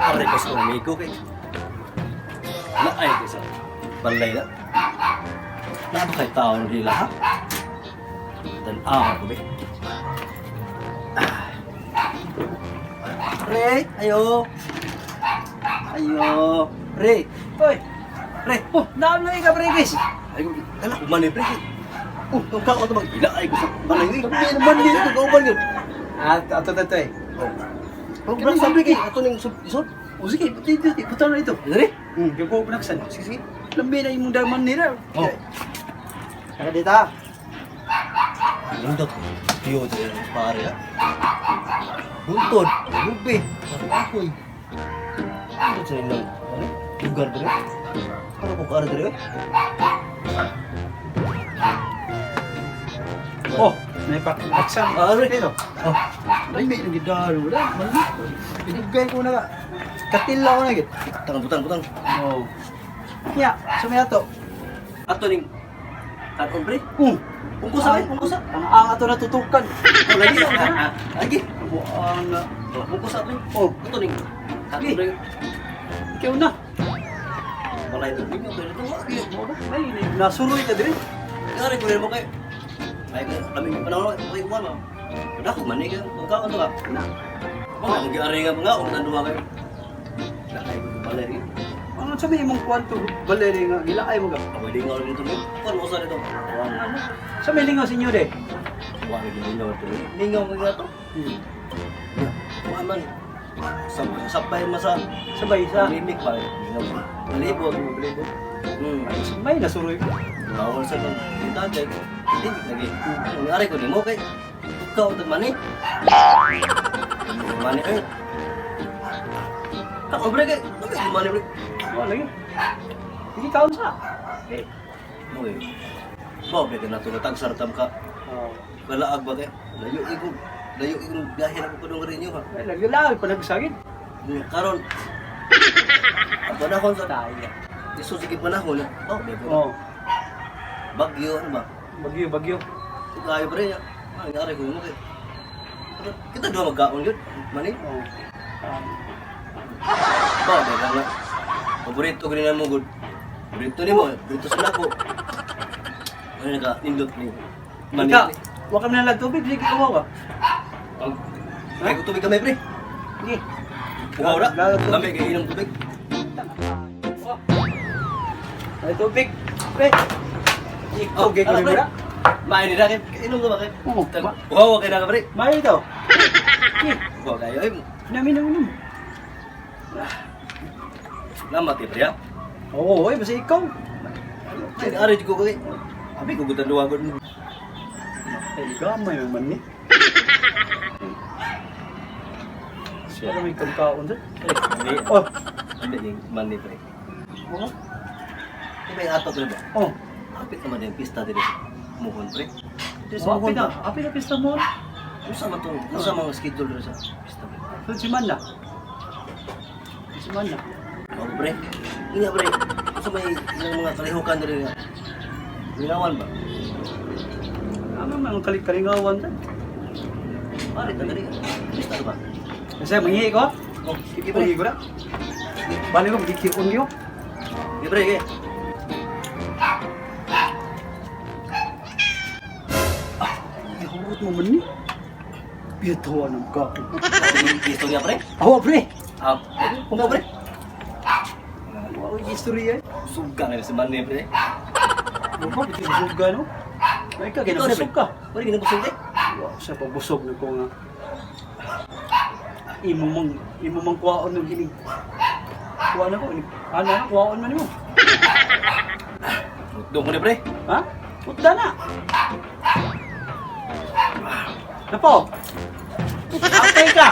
Aray ko sa amigo kay. Naay ko sa balay na. Naa ba kay tao nila ha? Tan-aw ko be. Ah. Pre, ayo. Ayo. Pre, Oy, pre. oh, naam lang ka pre, guys. Ay, dala ko man eh, pre. Oh, ang kao to mag ila ay ko sa balay. Eh, kami naman ni ko kauban yun. Ah, ato na to eh. Oh. Oh, bro, sabi kay ato ning sub isod. O sige, dito, dito, butang na ito. Dali. Gago ko naksan. Sige, sige. Lambi na imong daman nila. Oh. Saka dito ah. Lindot. Tiyo to pare ah. Buntod, lubi, akoy. Ano sa ilang ano? Lugar dire. Ano ko kaara dire? Oh, may paksan. Ah, re. Dito. Oh, Lambi na gidaro na. Mali. Pinugay ko na ka. Katil ako na gid. butang butang butang. Oh. Ya, sumaya to. Ato ning kanon pre. Ungko sa eh, ungko sa. Ang ato natutukan. Oh, lagi na. Lagi. Ang Oh, ungko sa pre. Oh, Ato ning kanon pre. ikaw na. Balay to. Lingaw to ito. Ay, nasuroy ka dire. Kare ko mo kay. Ay, kami panahon kay kuan mo. Dako man ni ka, kaon to ka. Na. Mga ang giari nga mga kung tanduwa kayo. Nakay ko balay rin. Ano sa may imong kwanto, Valerie nga gilaay mo ka. Ako lingaw rin ito. Kuan mo sa nito. Ano? Sa may lingaw sinyo de. Wa ko lingaw ito. Lingaw mo nga to. Wa man. Sabay man sa Sabay sa mimik pa. Lingaw. Malibot. Malibot. Hmm. May nasuroy ka. Bawal sa itong kita kay hindi lagi. Ang ari ko nimo kay ikaw tag mani. Mani eh. Kako bre kay, ano mani bre? Wala lagi. Hindi kaon sa. Eh. Mo eh. Ba bre kay nato natag sartam ka. Oh. Kalaag ba kay? Layo igo. Layo igo biyahe na ko padung rin ha. Ay, lagi lang panagsagin. Karon. Ang panahon sa Tayo. Iso sige panahon. Oh, bre. Oh. Bagyo ano ba? Bagyo, bagyo. Kayo bre ya. Ang ari ko nimo kay. Kita dua magkaon yun. Mani. Oh. Ba, dahil nga. Paborito ko rin mo, good. Paborito ni mo, paborito sa nako. Ano naka, nindot ni. Mani. Ika, wa ka na lang tubig, sige kawaw ka. Ay, ko tubig kami, pre. Sige. Bukaw na. Lalo tubig. Kami, kay inom tubig. Oh. Ay tubig. Pre. Ikaw gay ko ala, ni pre. mo. Main nila, kay inom ka ba, kay? Oo. Bukaw kay na ka, pre. May ito. Sige. Bukaw kayo, ay. Namin na unom. Namatay, pre, ha? Oo, oy, basta ikaw. Ay, ari ko kay. Abi ko gutan duwa gud. Ay, gamay man ni. Siya na may kagkaon dyan. Hindi, Oh, hindi yung mani, pre. oh, Di ba yung ato, pre ba? oh. Apit naman yung pista dito. Muhon, pre. Dito sa Oh, Muhon apit na, ba? apit na pista mo. Unsa man tong, unsa mga schedule dito sa pista, pre? Sunod si Manla. Si Manla. Oh, pre. Nga, pre. Sa may ilang mga kalihukan diri nga. Linawan ba? Ano man ang kalingawan dyan? Pare, tanda diri. Pista ba? Kasi mangihi ko. Oh, sige pre. Mangihi ko na. Balik ko, magkikirun ko. Sige pre, sige. Ihurot mo man ni. Bitawa ng kaon. Pisto niya pre. Awa, pre. Ah, nga pre. Wow, yung istorya eh. Suga nga si Manny pre. Ano ba, ito yung suga, no? Ay ka, ginabusog ka. Pare ginabusog eh. Wow, sa pabusog na ko nga. Imo mang kuwaon ng hinig. Kuha na ko, inig. Ano na, kuwaon man nimo. Doon ko ni pre. Ha? Utda na. Napo. Atay ka.